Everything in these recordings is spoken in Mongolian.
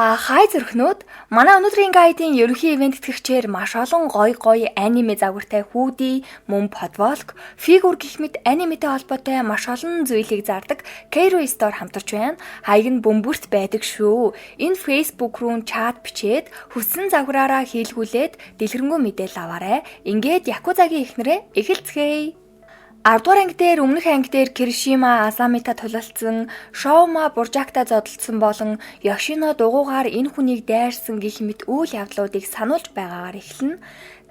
Хай зүрхнүүд, манай өнөөдрийн guide-ын ерөнхий ивээн тэтгэгчээр маш олон гоё гоё аниме загвартай hoodie, мөн футболк, figure гэх мэт аниметэй холбоотой маш олон зүйлийг зардаг Kero Store хамтарч байна. Хаяг нь бөмбөрт байдаг шүү. Энэ Facebook руу чат бичээд хүссэн загвараараа хийлгүүлээд дэлгэрэнгүй мэдээлэл аваарай. Ингээд Якузагийн эхнэрээ эхэлцгээе. 10 дугаар анги дээр, өмнөх анги дээр Киришима Асамита тулалдсан, Шоума Буржакта зодолдсон болон Йошино дугуугаар энэ хүнийг дайрсан гэх мэт үйл явдлуудыг сануулж байгаагаар эхэлнэ.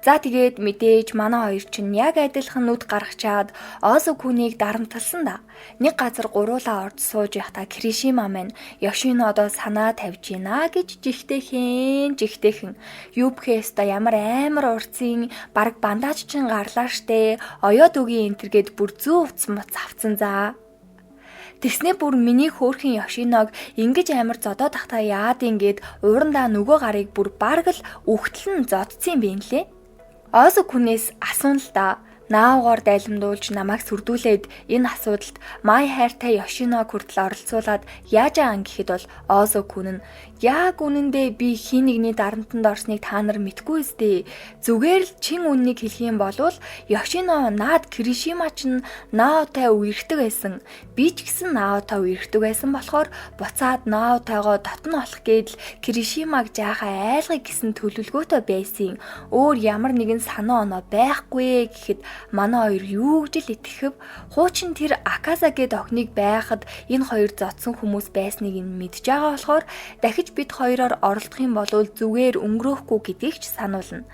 За, тэгээд мэдээж манай хоёр чинь яг адилхан нүд гаргачаад Озу хүнийг дарамтлсан да. Нэг газар гуруулаа орж сууж байхдаа Киришима маань Йошино одоо санаа тавьж гинэ гэж жигтэйхэн жигтэйхэн юу бэхээ ямар амар урцын бараг бандаж чинь гарлаа штэ, оёод үгийн энтергээд бүр зүү утсан муц авцсан за. Тэгснээ бүр миний хөөрхөн Йошиног ингэж амар зодоод тахтаа яад ингээд уурандаа нөгөө гарыг бүр бараг л үхтэл нь зодцсон юм бэ нлээ. Озу хүнээс асуун л да. Наавгаар дайламдуулж намайг сүрдүүлээд энэ асуудалд май хайртай Йошино хүртэл оролцуулаад яаж аан гэхэд бол Озу хүн нь яг үнэндээ би хин нэгний дарамтанд орсныг та нар мэдгүй өстэй. Зүгээр л чин үннийг хэлэх юм бол Йошино наад Киришима ч Наотай үерхдэг байсан. Би ч гэсэн Наотай үерхдэг байсан болохоор буцаад Наотайгоо дотн болох гээд л Киришимаг жаахан айлгыг гэсэн төлөвлөгөөтэй байсан. Өөр ямар нэгэн санаа оноо байхгүй гэхэд манай хоёр юу гэж л итгэв. Хуучин тэр Акаса гээд охиныг байхад энэ хоёр зодсон хүмүүс байсныг нь мэдж байгаа болохоор дахиж бид хоёроор оролдох юм бол зүгээр өнгөрөөхгүй гэдгийг ч сануулна.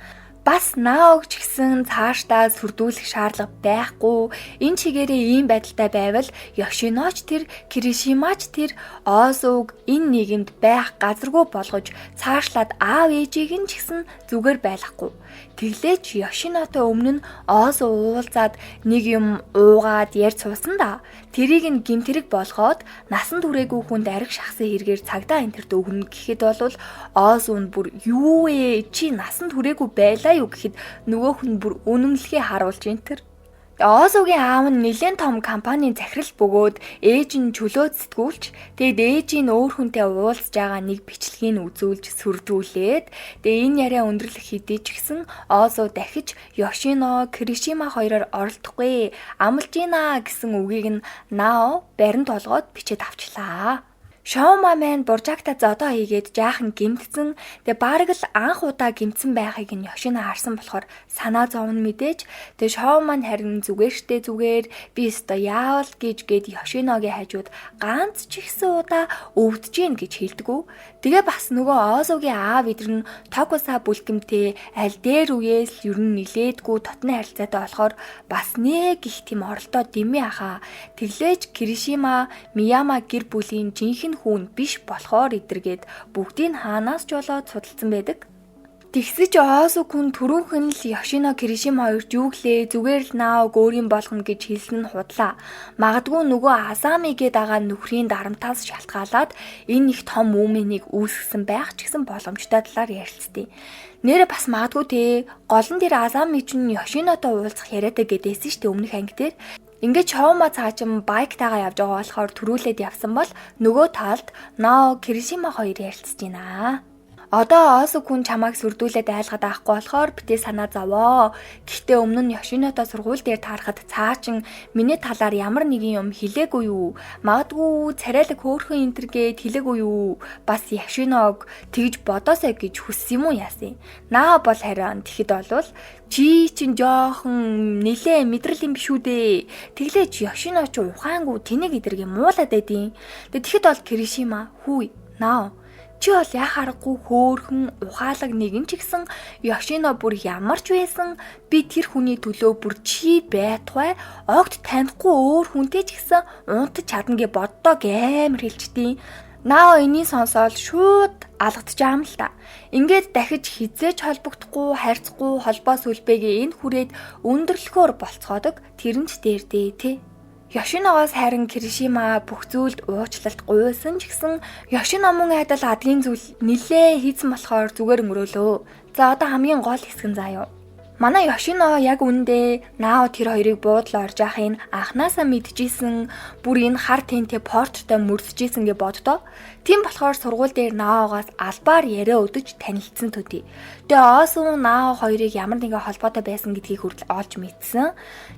Бас Наог ч гэсэн цаашдаа сүрдүүлэх шаардлага байхгүй. Энэ чигээрээ ийм байдалтай байвал Йошиноч тэр, Киришимач тэр, Озуг энэ нийгэмд байх газаргүй болгож цаашлаад аав ээжийг нь ч гэсэн зүгээр байлгахгүй. Тэглээч Йошинотой өмнө нь Озу уулзаад нэг юм уугаад ярьж суусан да. Тэрийг нь гэмт хэрэг болгоод насан туршаагүй хүнд ариг шахсан хэрэгээр цагдаа энэ тэрт өгнө гэхэд бол Озу нь бүр юу вэ, чи насан туршаагүй байлаа юу гэхэд нөгөөх нь бүр үнэмлэхээ харуулж энэ тэр. Озугийн аав нь нэлээд том компанийн захирал бөгөөд ээж нь чөлөөт сэтгүүлч. Тэгээд ээжийг нь өөр хүнтэй уулзж байгаа нэг бичлэгийг үзүүлж сүрдүүлээд, тэгээд энэ яриа өндөрлөх хэдий ч гэсэн Озу дахиж Йошино, Киришима хоёроор оролдохгүй, амлаж гинэ гэсэн үгийг нь Нао барин толгойд бичээд авчлаа. Шоума маань Буржакта зодоо хийгээд жаахан гэмтсэн. Тэгээ бараг л анх удаа гэмтсэн байхыг нь Йошино харсан болохоор санаа зовно мэдээж. Тэгээ Шоума маань харин зүгээр штэ, зүгээр, би өстой яавал гэж гээд Йошиногийн хажууд ганц ч ихсэн удаа өвдөж гин гэж хэлдэггүй. Тэгээ бас нөгөө Озугийн аав эдэр нь Токуса бүлгэмтэй аль дээр үеэс л ер нь нилээдгүй дотны харилцаатай болохоор бас нэг их тийм оролдоо дэмий ахаа. Тэглээж Киришима Мияма гэр бүлийн жинхэнэ хүн биш болохоор эдэргээд бүгдийг хаанаас ч болоод судалсан байдаг. Тэгсэж Оосу хүн түрүүхэн л Йошино, Киришима хоёрт юу гэлээ, зүгээр л Наог өөрийн болгоно гэж хэлсэн нь худлаа. Магадгүй нөгөө Асами гээд байгаа нөхрийн дарамтаас шалтгаалаад энэ их том үүмэнийг үүсгэсэн байх ч гэсэн боломжтой талаар ярилцдیں۔ Нэрэ бас магадгүй те, гол нь тэр Асами чинь Йошинотой уулзах яриатай гэдээсэн шүү дээ өмнөх анги дээр. Ингээд Чоума цаачин bike тайгаа явж байгаа болохоор түрүүлээд явсан бол нөгөө талд Нао, Киришима хоёр ярилцж байна. Одоо Осу хүн чамайг сүрдүүлээд айлгаад авахгүй болохоор битээ санаа зовоо. Гэхдээ өмнө нь Йошинотой сургууль дээр таарахад цаачин миний талаар ямар нэгэн юм хэлээгүй юу? Магадгүй царайлаг хөөрхөн энтергээд хэлээгүй юу? Бас Йошиног тэгж бодоосой гэж хүссэн юм уу, яасан? Наа бол харин тэгэхэд болвол чи чинь жоохон нилээ мэдрэл юм биш үү дээ. Тэглээч Йошино ч ухаангүй тэнэг эдэргээ муулаад байдیں۔ Тэгэхэд бол Киришима хүү наа чи бол яах аргагүй хөөхөн ухаалаг нэгэн ч гэсэн Йошино бүр ямар ч байсан би тэр хүний төлөө бүр чи байтугай огт танихгүй өөр хүнтэй ч гэсэн унтаж чадна гэ боддоо гэмээр хэлчихдээ. Нао энийг сонсоол шууд алгадчих юм л та. Ингээд дахиж хизээч холбогдохгүй, харьцахгүй холбоо сүлбэгээ энэ хүрээд өндөрлөхөөр болцгоодог, тэр нь ч дээр дээ тий. Йошиногоос харин Киришима бүх зүйлд уучлалт гуйсан ч гэсэн Йошино мөн адил адгийн зүйл нилээ хийцэн болохоор зүгээр өнгөрөөлөө. За, одоо хамгийн гол хэсэг нь заа юу. Манай Йошино яг үүндээ Нао тэр хоёрыг буудлаа орж яахыг анханасаа мэдчихсэн, бүр энэ хар тэнтэй порттой мөрдөжсэн гэж боддоо. Тийм болохоор сургууль дээр Наогоос албаар яриа өдөж танилцсан төдий. Тэгээ Осун Нао хоёрыг ямар нэгэн холбоотой байсан гэдгийг хүртэл олж мэдсэн.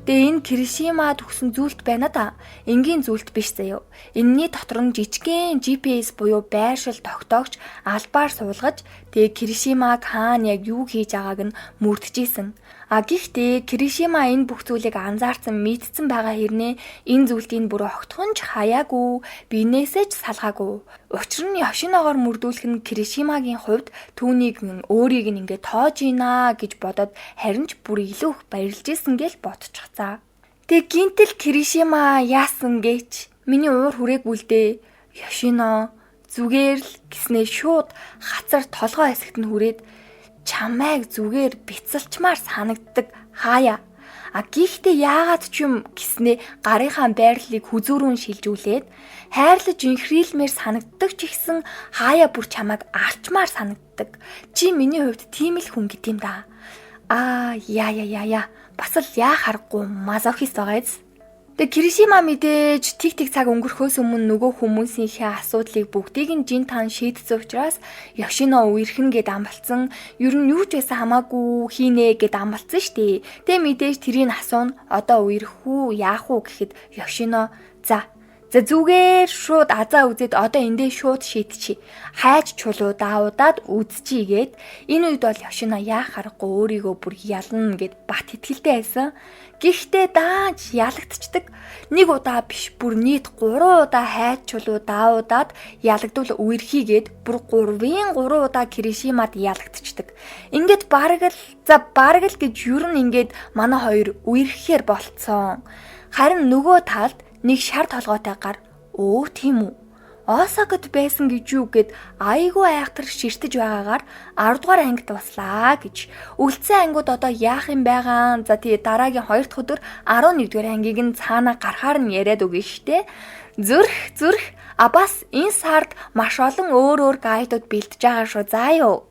Тэгээ энэ Киришима төгсөн зүйлт байна да. Энгийн зүйлт биш заяо. Энэний дотор нь жижигхэн GPS буюу байршил тогтоогч албаар суулгаж, тэгээ Киришимаг хаана яг юу хийж байгааг нь мөрдөжсэн. А гэхдээ Киришима энэ бүх зүйлийг анзаарсан, мэдсэн байгаа хэрнээ энэ зүйлдийг бүр огтхон ч хаяагүй, биенээсээ ч салгаагүй. Учир нь Йошиногоор мөрдүүлэх нь Киришимагийн хувьд түүнийг өөрийг нь ингээд тоож ийна гэж бодоод харин ч бүр илүү их баярлж исэн гэл бодчих цаа. Тэг гинтэл Киришима яасан гэж миний уур хүрээгүй л дээ. Йошино зүгээр л гиснээ шууд хацар толгой хэсэгт нь хүрээд чамайг зүгээр бяцалчмаар санагддаг хаяа. А гэхдээ яагаад ч юм гиснээ гарынхаа байрлалыг хүзүүрүүн шилжүүлээд хайрлаж инхрийлмээр санагддаг ч ихсэн хаяа бүр чамайг алчмаар санагддаг. Чи миний хувьд тийм л хүн гэдэм да. Аа яа яа яа яа, бас л яа харахгүй мазохист байгаа биз. Тэгээ Киришима мэдээж тиг тиг цаг өнгөрөхөөс өмнө нөгөө хүмүүсийнхээ асуудлыг бүгдийг нь жин тан шийдсэн учраас Йошино үерхэн гэд амбалцсан. Ер нь юу ч байсан хамаагүй хийнэ гэд амбалцсан штэ. Тэгээ мэдээж тэрийг асууна. Одоо үерх үү, яах уу гэхэд Йошино за За зүгээр шууд азаа үзээд одоо эндээ шууд шийдчихье. Хайж чулуу даавуудаад үзчихье гээд энэ үед бол Йошино яах аргагүй өөрийгөө бүр ялна гэд бат итгэлтэй байсан. Гэхдээ дааж ялагдчихдаг. Нэг удаа биш, бүр нийт 3 удаа хайж чулуу даавуудаад ялагдвал үерхийгээд бүр 3-ын 3 удаа Киришимад ялагдчихдаг. Ингээд бараг л за бараг л гэж ер нь ингээд манай хоёр үерхэхээр болцсон. Харин нөгөө талд нэг шар толгойтой гар өө тийм үү? Осакад байсан гэж юу гэд айгүй айхтар ширтэж байгаагаар 10 дугаар ангид дуслаа гэж. Үлдсэн ангиуд одоо яах юм байгаа. За тэгээ дараагийн 2 дахь өдөр 11 дугаар ангийг нь цаана гарахаар нь яриад өгнө штэ. Зүрх зүрх, а бас энэ сард маш олон өөр өөр гайдууд бэлдэж байгаа шүү заа юу.